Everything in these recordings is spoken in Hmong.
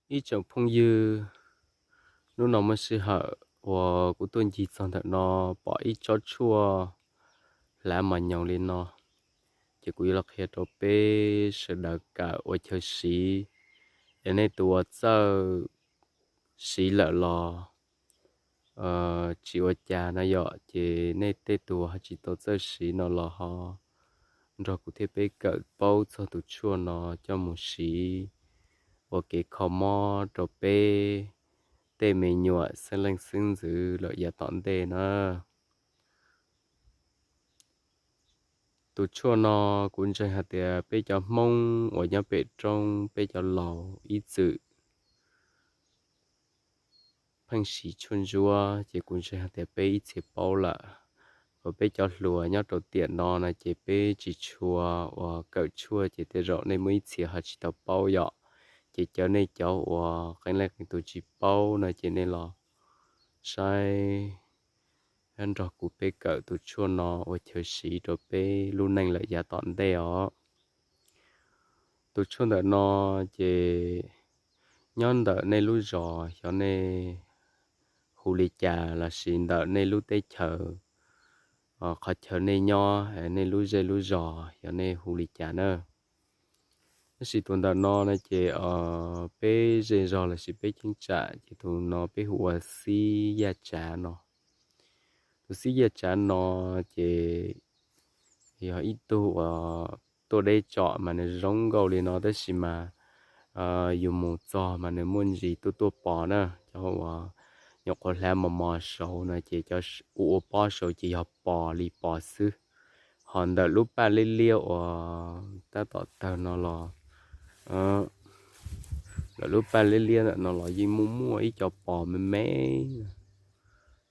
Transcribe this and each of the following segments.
Ib tsoom phooj ywg, hnub no muaj sij hawm uas kuv tuaj ncig txog ntawm no pom ib tsob tshuaj hlav mos nyoos li no, ces kuv yuav los qhia rau peb sawv daws kawm ua chaw siv. Es nej tus uas txawj siv lawm los tsis ua cas no yom, ces nej tej tus ho tsis tau txawj siv no los ho nrog kuv thiab peb kawm paub txog tus tshuaj no coj mus siv ua kev kho mob rau peb tej me nyuam xeeb leej xeeb ntxwv lawm yav tom ntej na. Tus tshuaj no kuv ntseeg hais tias peb cov Hmoob uas nyob pem roob peb cov laus ib txwm pheej siv tshuaj ntsuab, ces kuv ntseeg hais tias peb ib txhia paub lawm. Kom peb cov hluas nyob rau tiam no no ces peb tsis tshua uas kawm tshuaj, ces tej zaum nej muaj ib txhia ho tsis tau paub yom. Ces cov nej cov uas qee leej qee tus tsis paub no ces nej los saib, nrog kuv peb kawm tus tshuaj no ua chaw siv rau peb lub neej lawm yav tom ntej os. Tus tshuaj ntawm no ces nyob ntawm nej lub zos xyov nej hu li cas lossis ntawm nej lub teb chaws, qhov chaw nej nyob, nej lub zej lub zos xyov nej hu li cas na. Tab sis tus ntawm no no ces peb zej zog lossis peb cheeb tsam ces tus no peb hu ua xib yaj tsav no. Tus xib yaj tsav no ces yog ib tug uas tuaj deb tsam mas nws zoo nkauj li no, tab sis mas yus mus txog mas nws muaj ntsis tuaj tuaj pos na. Cov uas nyuam qhuav hlav mos mos saud no ces cov ua ua pob saud ces yog pos li pos xwb. Ho ntawm lub paj liab liab uas tab tom tawg no los, ntawm lub paj liab liab ntawm no los yeej muaj muaj ib co pos me me,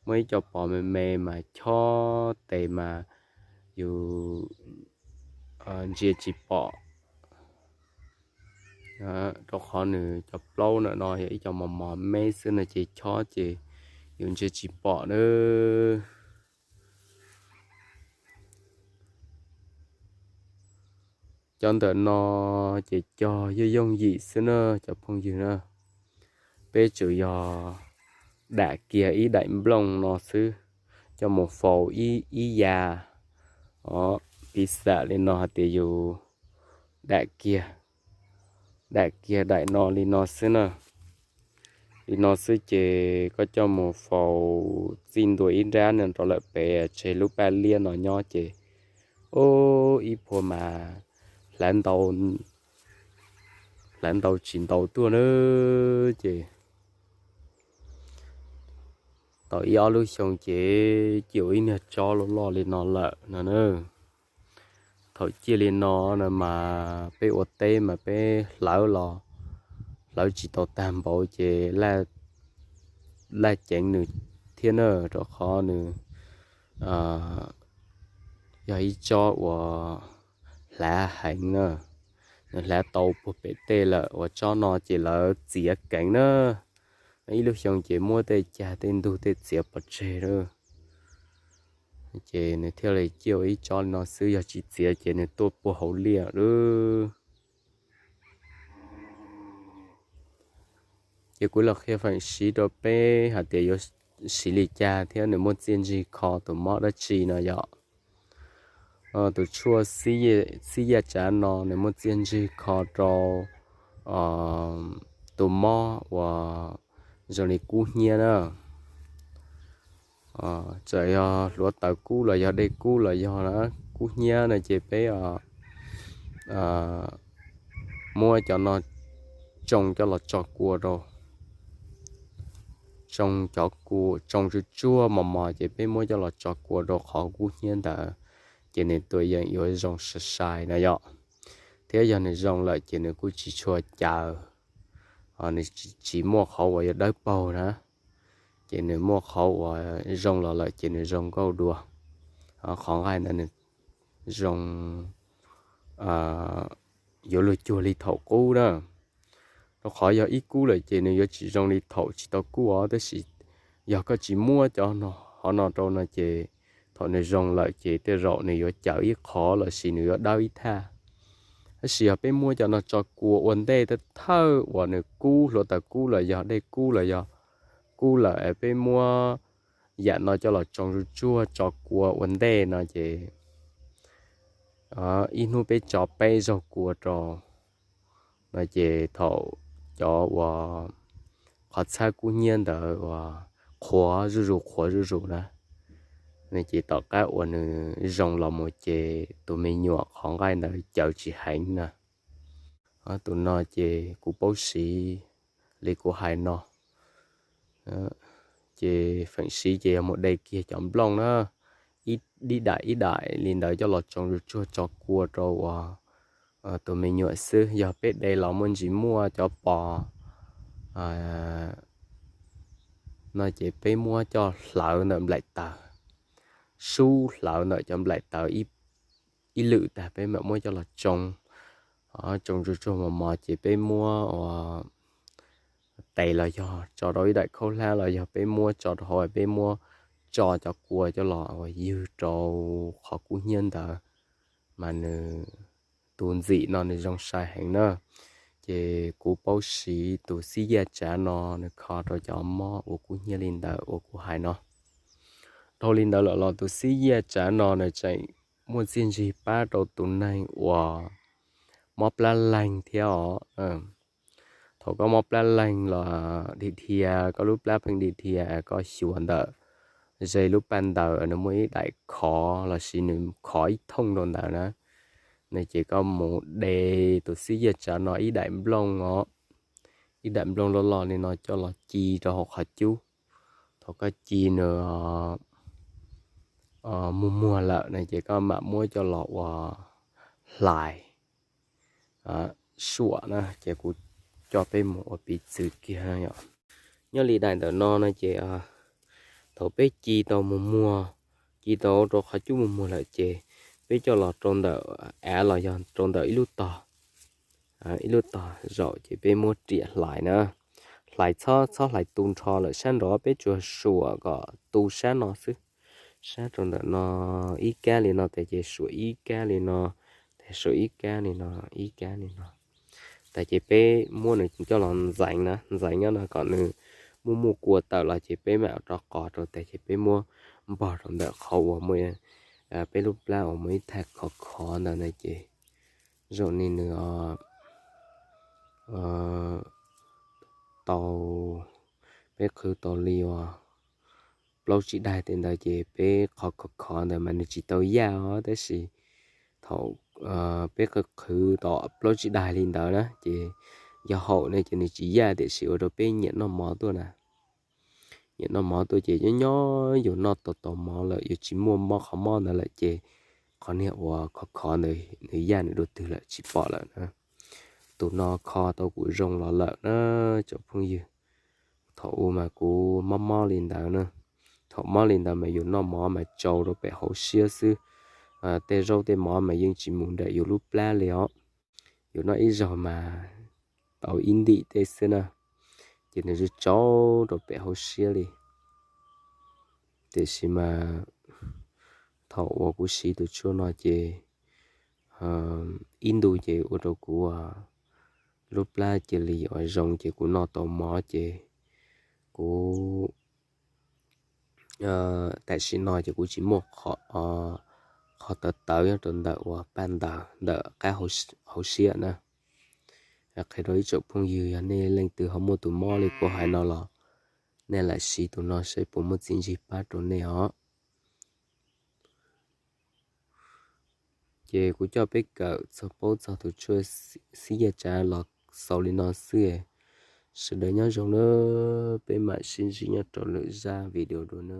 muaj ib co pos me me mas chob tes mas yus ntsia tsis pom, rau qhov nws cov plaub ntawm no yog ib co mos mos me xwb no ces chob ces yus ntsia tsis pom na. Cov ntawm no ces cog yooj yooj yim xwb na cov phooj ywg na. Peb tsuas yog dam kiag ib daim nplooj no xwb, coj mus faus ib ya. Piv xam li no hais tias yus dam kiag, dam kiag daim no li no xwb na. Li no xwb ces koj coj mus faus txij ntua ib nrab no rau lawm pem tseg lub paj liab no nyob ces, ub, ib phua mas hlav ntau, hlav ntau tsis ntau tuaj na. Ces tau ib ob lub xyoo ces cia ua ib niag tsob loj loj li no lawm no na. Thaum ciaj li no no mas peb ua teb mas peb hlawv los hlawv tsis tau tag npaum ces laj ceev nws thiab na, rau qhov nws yog ib tsob uas hlav heev na, nws hlav tau puag pem tej lawm. Uas tsob no ces lawv txiav keev na, ib lub xyoo ces muab tej cag tej ntug tej txiav pov tseg lawm. Ces nws thiaj li ciaj ua ib tsob li no xwb, yog tsis txiav ces nws tuaj puag hauv liaj lawm. Ces kuv los qhia feem siv rau peb hais tias yuav siv li cas thiab nws muaj txiaj ntsig kho tus mob dab tsi no yom. Tus tshuaj xib yaj tsav no nws muaj txiaj ntsig kho rau tus mob uas zoo li kub hnyiab na. Txawm yog hluav taws kub los yog dej kub los yog kub hnyiab no ces peb muab cov no tsoo coj los tso kua rau, tsoo cov kua, tsoo tsuag tsuag mos mos ces peb muab coj los tso kua rau qhov kub hnyiab ntawd, ces nws tuaj yeej yuav zoo sai sai na yom. Thiab yog nws zoo lawm ces nws kuj tsis tshua caws, nws tsis muaj qhov uas yuav dawb paug na, ces nws muaj qhov uas zoo los lawm ces nws zoo nkauj dua. Qhov nqaij ntawd nws zoo, yuav luag cuag li thaum qub na. Rau qhov yog ib kub lawm ces nws yuav tsis zoo li thaum tsis tau kub os, tab sis yog koj tsis muab cov hov no rau no ces thaum nws zoo lawm ces tej zaum nws yuav caws ib qho lossis nws yuav dawb ib thaj. Tab sis yog peb muab cov no tso kua ua ntej thawj thawj uas nws kub, hluav taws kub los yog dej kub los yog kub lawm es peb muab yam no coj los tsoo zuj tsuag tso kua ua ntej no ces ib hnub peb tso peb zaug kua rau no ces thaum cov uas qhov txhab kub hnyiab ntawd uas qhuav zuj zus qhuav zuj zus na, no ces tom qab uas nws zoo los mus ces tus me nyuam qhov nqaij ntawd cawv tsis heev na. Tus no ces kuv paub siv li kuv hais no, ces feem siv ces yog mus de kiag cov nplooj na, ib daim ib daim li ntawd coj los tsoo zuj tsuag tso kua rau uas tus me nyuam xwb. Yog peb de los muaj ntsis muaj cov pos no ces peb muab coj hlawv ntawm nplaim taws, sub hlawv ntawm cov nplaim taws ib lwm tag peb mam muab coj los tsoo, tsoo zuj tsuag mos mos ces peb muab ua tes los yog tso rau ib daim khaub hlab los yog peb muab tso rau hauv peb muab tso cov kua coj los ua ywg rau qhov kub hnyiab ntawd mas nws tus ntxim no nws zoo sai heev na. Ces kuv paub siv tus xib yaj tsav no nws kho rau cov mob uas kub hnyiab li ntawd uas kuv hais no. Dhau li ntawd lawm los tus xib yaj tsav no nws tseem muaj txiaj ntsig pab rau tus neeg uas mob plab leeg thiab os. Thaum koj mob plab leeg los dhia dhia, koj lub plab pheej dhia dhia, koj xyuas ntawm ze lub paj ntaws nws muaj ib daim khov lossis nws khov ib thooj rau ntawd na, no ces koj mus de tus xib yaj tsav no ib daim nplooj os, ib daim nplooj loj loj li no coj los ci rau hauv qhov cub. Thaum koj ci nws muag muag lawm no ces koj mam muab coj los ua hlais suam na, ces kuv coj peb mus ua piv txwv kiag. Nyob li daim ntawm no no ces thaum peb ci tau mus muag, ci tau rau qhov cub mus muag lawm ces peb coj los rau ntawm av los yog rau ntawm ib lub tog, ib lub tog zaum ces peb muab riam hlais na. Hlais txhob txhob hlais tu nrho lawm sab nraud, peb tsuas suam kom tu sab no xwb. Sab rau ntawm no ib kab li no tas ces suam ib kab li no, tas suam ib kab li no, ib kab li no. Tas ces peb muab nws coj los ntxeev na, ntxeev nyob no kom nws muaj muaj kua tawm los ces peb mam rov qos rau tas ces peb muab npog rau ntawm qhov uas muaj peb lub plab uas muaj ib thaj khov khov ntawd na ces zoo li nws tau, peb qhwv tau li uas plaub tsib daig tej ntawd ces peb qhov khov khov ntawd mas nws tsis tau yaj os, tab sis thaum peb qhwv qhwv tau plaub tsib daig li ntawd na ces yog haum ne ces nws tsis yaj tiam sis ua rau peb nyiam noj mov tuaj na. Nyiam noj mov tuaj ces nyob nyob yus noj tau tau mov lawm yus tsis muaj mob qhov mob ntawd lawm ces qhov niag uas khov khov ntawd nws yaj nws dua twg lawm tsis pom lawm na. Tus no kho tau kuv zoo los lawm na tsoom phooj ywg. Thaum ub mas kuv mob mob li ntawd na, thaum mob li ntawd mas yus noj mov mas tsau rau pem hauv siab xwb, tej zaub tej mov mas yeej tsis mus nram yus lub plab li os. Yus noj ib zaug mas tau ib ntim tej xwb na, ces nws tsau rau pem hauv siab li. Tiam sis mas thaum uas kuv siv tus tshuaj no ces ib ntu ces ua rau kuv lub plab cia li yuav zoo ces kuv noj tau mov ces kuv tam sim no ces kuv tsis muaj qhov tawv tawv nyob rau ntawm uas paj ntawd ntawm qab hauv siab na. Qhia rau ib tsoom phooj ywg yog nej leej twg ho muaj tus mob li kuv hais no los nej lam siv tus no seb puas muaj txiaj ntsig pab rau nej os. Ces kuv coj peb kawm txog paub txog tus tshuaj xib yaj tsav los xaus li no xwb. Sawv daws nyob zoo na, peb mam sib ntsib nyob rau lwm zaj video dua na.